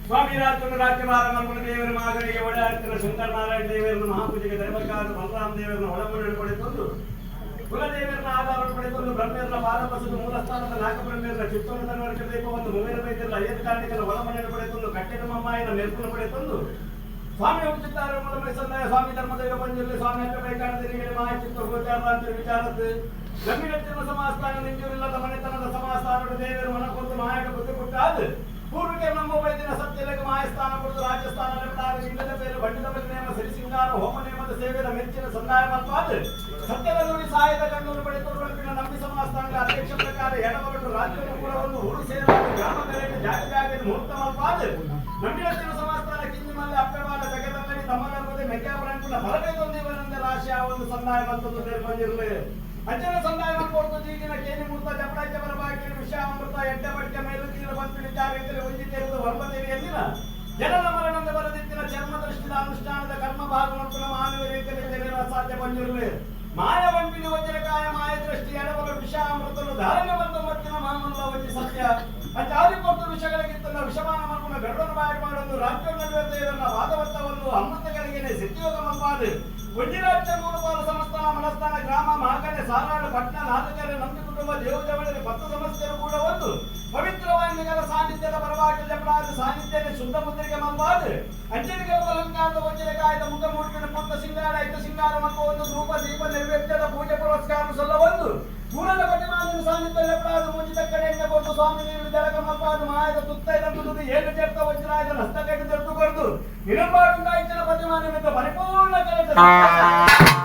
ಸ್ವಾಮಿ ರಾಜನ ರಾಜ್ಯಭಾರ ಮಲ್ಪುನ ದೇವರ ಮಗನಿಗೆ ಒಡೆಯಾಡ್ತಿನ ಶಂಕರನಾರಾಯಣ ದೇವರನ್ನು ಮಹಾಪೂಜೆಗೆ ಧರ್ಮಕಾರ ಬಲರಾಮ ದೇವರನ್ನ ಒಳಮುನ್ನಡೆ ಪಡೆದುಕೊಂಡು ಕುಲದೇವರನ್ನ ಆಧಾರ ಪಡೆದುಕೊಂಡು ಬ್ರಹ್ಮೇರನ ಪಾದಪಸದ ಮೂಲಸ್ಥಾನದ ನಾಗಬ್ರಹ್ಮೇರನ ಚಿತ್ತೋನ ತನ್ವರ್ಕ ದೀಪವನ್ನು ಮುವೇರ ಬೈದರ ಐದು ಕಾರ್ಣಿಕರ ಒಳಮನ್ನಡೆ ಪಡೆದುಕೊಂಡು ಕಟ್ಟಿನ ಮಮ್ಮಾಯನ ಮೇಲ್ಕುನ ಪಡೆದುಕೊಂಡು ಸ್ವಾಮಿ ಉಚಿತಾರ ಮೂಲಮೈ ಸಂದಾಯ ಸ್ವಾಮಿ ಧರ್ಮದೈವ ಪಂಜುರ್ಲಿ ಸ್ವಾಮಿ ಅಕ್ಕ ಬೈಕಾಣ ತಿರುಗಡೆ ಮಾಯ ಚಿತ್ತ ಗೋಚಾರ ವಿಚಾರದ್ದು ಗಂಭೀರ ಸಮಾಸ್ಥಾನ ನಿಂಜೂರಿಲ್ಲದ ಮನೆತನದ ಸಮಾಸ್ಥಾನದ ದೇವರು ಮನ ಕೊಟ್ಟು ಮಾಯಕ ಬುದ್ಧಿ ಕೊಟ್ಟಾದು ಪೂರ್ವಿಕ ನಮ್ಮ ವೈದ್ಯನ ಸತ್ಯಲಕ ಮಾಯಸ್ಥಾನ ಕೊಡುದು ರಾಜಸ್ಥಾನ ಲಿಂಗದ ಬೇರು ಬಂಡಿದ ಬಲಿ ನೇಮ ಸಿರಿಸಿಂಗಾರ ಹೋಮ ನೇಮದ ಸೇವೆಯ ಮೆಚ್ಚಿನ ಸಂದಾಯ ಮಲ್ಪಾದು ಸತ್ಯದ ನುಡಿ ಸಹಾಯದ ಕಣ್ಣೂರು ಬಳಿ ತೋರುಗಳಿನ ನಂಬಿ ಸಮಾಸ್ಥಾನದ ಅಧ್ಯಕ್ಷ ಪ್ರಕಾರ ಎಡಬಗಟ್ಟು ರಾಜ್ಯವನ್ನು ಕೂಡ ಒಂದು ಊರು ಸೇರಾದ ಗ್ರಾಮ ಕರೆಗೆ ಜಾಗ ಜಾಗ ಮುಹೂರ್ತ ಮಲ್ಪಾದು ನಂಬಿನ ಸಮಾಸ್ಥಾನ ಕಿಂಜಿ ಮಲ್ಲೆ ಅಪ್ಪೆವಾದ ಜಗದಲ್ಲಿ ತಮ್ಮಗರ್ಭದ ಮೆಕ್ಕಾಪುರ ಬರಬೇಕೊಂದಿವನಂದ ರಾಶಿ ಆ ಒಂದು ಸಂದಾಯ ಮತ್ತೊಂದು ಬೇರ್ಪಂಜಿರಲಿ ಅಂಚನ ಸಂದಾಯ ಕೊಡ್ತು ಜೀಗಿನ ಕೇನಿ ಮೂರ್ತ ಜಪಡಾಚ ಬರಬಾಕಿನ ವಿಷಾಮೃತ ಎಡ್ಡ ಬಡ್ಕೆ ಮೇಲು ಕೀಳು ಬಂಪಿನ ಜಾಗದಲ್ಲಿ ಒಂಜಿ ತೆರೆದು ವರ್ಮದೇವಿಯಲ್ಲಿನ ಜನನ ಮರಣದ ಬರದಿತ್ತಿನ ಚರ್ಮ ದೃಷ್ಟಿದ ಅನುಷ್ಠಾನದ ಕರ್ಮ ಭಾಗ ಮತ್ತು ಮಾನವ ರೀತಿಯಲ್ಲಿ ತೆರೆಯುವ ಸಾಧ್ಯ ಬಂದಿರಲಿ ಮಾಯ ಬಂಪಿನ ವಜ್ರಕಾಯ ಮಾಯ ದೃಷ್ಟಿ ಎಡಬಲ ವಿಷಾಮೃತನು ಧಾರಣೆ ಬಂದು ಮತ್ತಿನ ಮಾಮಲ್ಲ ಒಂಜಿ ಸತ್ಯ ಅಂಚಾರಿ ಕೊಟ್ಟು ವಿಷಗಳಿಗಿತ್ತಲ್ಲ ವಿಷಮಾನ ಮಲ್ಪುನ ಗರುಡನ ಬಾಯಿ ಮಾಡಲು ರಾಜ್ಯ ನಡುವೆ ದೇವರನ್ನ ವಾದವತ್ತವನ್ನು ಅಮೃತಗಳಿಗೆ ಸಿದ್ಧಿಯೋಗ ಮಲ್ಪಾದು ಒಂಜಿರಾಜ್ಯ ಮೂರುಪಾಲ ಸಂಸ್ಥಾನ ಮನಸ್ಥಾನ ಗ್ರಾಮ ಮಹಾಕಲೆ ಸಾರಾಡು ಪಟ್ನ ನಾಲ್ಕರೆ ನಂಬಿ ಕುಟುಂಬ ದೇವಜವಳಿ 10 ಸಮಸ್ಯೆಗಳು ಕೂಡ ಒಂದು ಪವಿತ್ರವಾಹಿನಿಗಳ ಸಾನ್ನಿಧ್ಯದ ಪರವಾಗಿ ಜಪಡಾದ ಸಾನ್ನಿಧ್ಯದ ಶುದ್ಧ ಮುದ್ರಿಕೆ ಮಲ್ಪಾದು ಅಂಜನಿಗಳ ಅಲಂಕಾರದ ವಜ್ರಕಾಯದ ಮುಖ ಮೂರ್ತಿನ ಪುತ್ತ ಸಿಂಗಾರ ಐತ ಸಿಂಗಾರ ಮಕ್ಕ ಒಂದು ಧೂಪ ದೀಪ ನೈವೇದ್ಯದ ಪೂಜೆ ಪುರಸ್ಕಾರ ಸಲ್ಲ ಒಂದು ಪೂರ್ಣ ಪ್ರತಿಮಾನ ಸಾನ್ನಿಧ್ಯ ಜಪಡಾದ ಮುಂಚಿತ ಕಡೆಯಿಂದ ಕೊಟ್ಟು ಸ್ವಾಮಿ ನೀರು ಜಲಕ ಮಲ್ಪಾದು ಮಾಯದ ತುತ್ತ ಇದನ್ನು ಏಳು ಜರ್ತ ವಜ್ರಾಯದ ಹಸ್ತಕೈದು ಜರ್ತು ಕೊರದು ನಿರಂಬಾಡುಂದಾಯಿನ ಪ್ರತಿಮಾನ ಪರಿಪೂರ್ಣ ಕಲೆ.